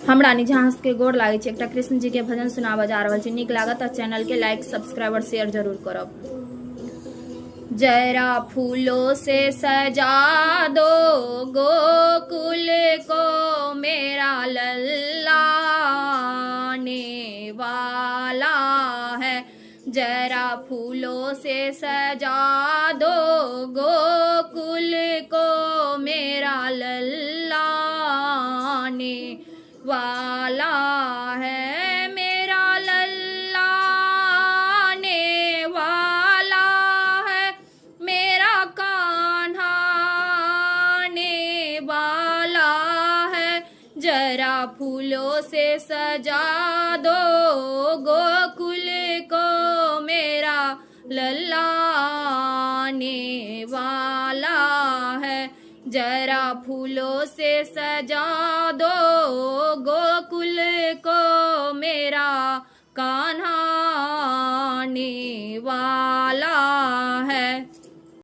हमरा निझा हंसके गोर लागै छी। एकटा कृष्ण जी के भजन सुनाबऽ जा रहल छी। नीक लागत तऽ चैनल के लाइक, सब्सक्राइब और शेयर जरूर करब। जरा फूलों से सजा दो गोकुल को मेरा लल्ला आने वाला है। जरा फूलों से सजा दो गोकुल को मेरा लल्ला आने वाला है। मेरा लल्ला आने वाला है, मेरा कान्हा आने वाला है। जरा फूलों से सजा दो गोकुल को मेरा लल्ला आने वाला है। जरा फूलों से सजा दो गोकुल को मेरा कान्हा आने वाला है।